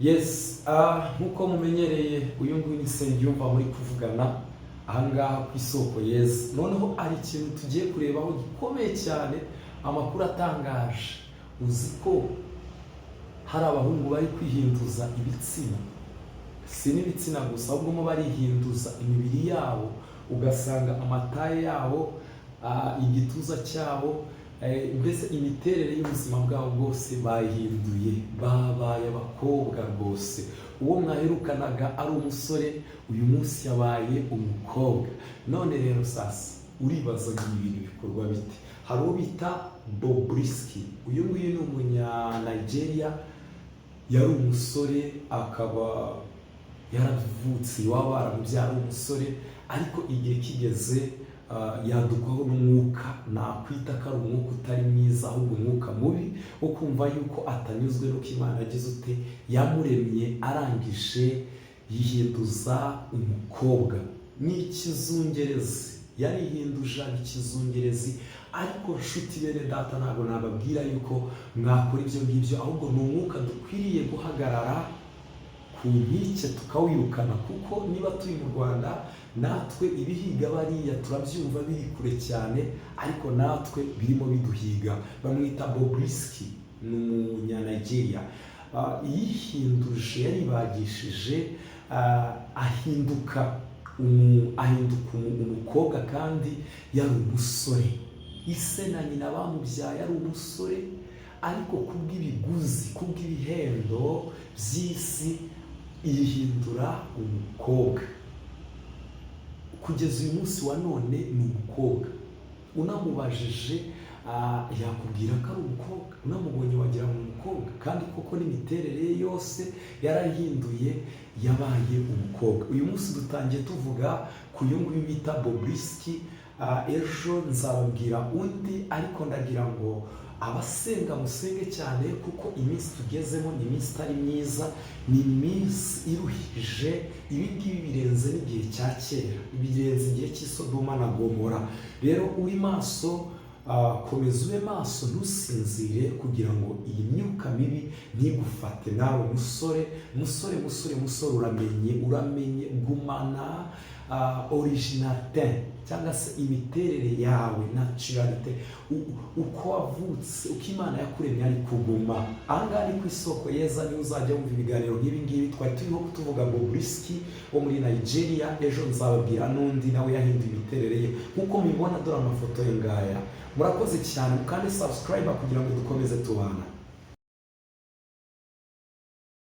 Yes, nk'uko mumenyereye, uyu nguyu ni Nsengiyumva muri kuvugana ahangaha ku Isoko Yeza. Noneho hari ikintu tugiye kurebaho gikomeye cyane, amakuru atangaje. Uzi ko hari abahungu bari kwihinduza ibitsina? Si n'ibitsina gusa, ahubwo mo barihinduza imibiri yabo, ugasanga amataye yabo, igituza cyabo, mbese imiterere y'ubuzima bwabo bwose bayihinduye, babaye abakobwa rwose. Uwo mwaherukanaga ari umusore, uyu munsi yabaye umukobwa. None rero sasa uribaza ngo ibi bintu bikorwa bite? Hari uwo bita Bobrisky. Uyu nguyu ni umunya Nigeria, yari umusore, akaba yaravutse iwabo baramubyara ari umusore, ariko igihe kigeze yadukwaho n'umwuka nakwita ko ari umwuka utari mwiza, ahubwo umwuka mubi wo kumva yuko atanyuzwe n'uko Imana yagize ute, yamuremye. Arangije yihinduza umukobwa. Ni ikizungerezi, yarihinduje aba ikizungerezi. Ariko nshuti bene data, ntabwo nababwira yuko mwakora ibyo ngibyo, ahubwo ni umwuka dukwiriye guhagarara ku nkike tukawirukana, kuko niba turi mu Rwanda, natwe ibihiga bariya turabyumva biri kure cyane, ariko natwe birimo biduhiga. Bamwita Bobrisky, ni umunya-Nigeria. Yihinduje, yaribagishije, ahinduka umukobwa kandi yari umusore. Ise na nyina bamubyaye ari umusore, ariko kubw'ibiguzi, kubw'ibihendo by'isi, yihindura umukobwa. Kugeza uyu munsi wa none ni umukobwa. Unamubajije, yakubwira ko ari umukobwa. Unamubonye wagira ngo ni umukobwa, kandi koko n'imiterere ye yose yarahinduye, yabaye umukobwa. Uyu munsi dutangiye tuvuga ku uyu nguyu bita Bobrisky. Ejo nzababwira undi, ariko ndagira ngo abasenga musenge cyane, kuko iminsi tugezemo ni iminsi itari myiza, ni iminsi iruhije. Ibi ngibi birenze n'igihe cya kera, birenze igihe cy'Isodoma na Gomora. Rero uri maso, komeza ube maso, ntusinzire, kugira ngo iyi myuka mibi ntigufate. Nawe musore, musore, musore, musore, uramenye, uramenye, gumana originalité cyangwa se imiterere yawe, naturalité, uko wavutse, uko Imana yakuremye ari kuguma. Ahangaha ni ku Isoko Yeza, niho uzajya wumva ibiganiro nk'ibi ngibi. Twari turiho tuvuga Bobrisky wo muri Nigeria. Ejo nzababwira n'undi nawe yahinduye imiterere ye nk'uko mubibona. Dore amafoto ye ngaya. Murakoze cyane, mukande subscribe kugira ngo dukomeze tubana.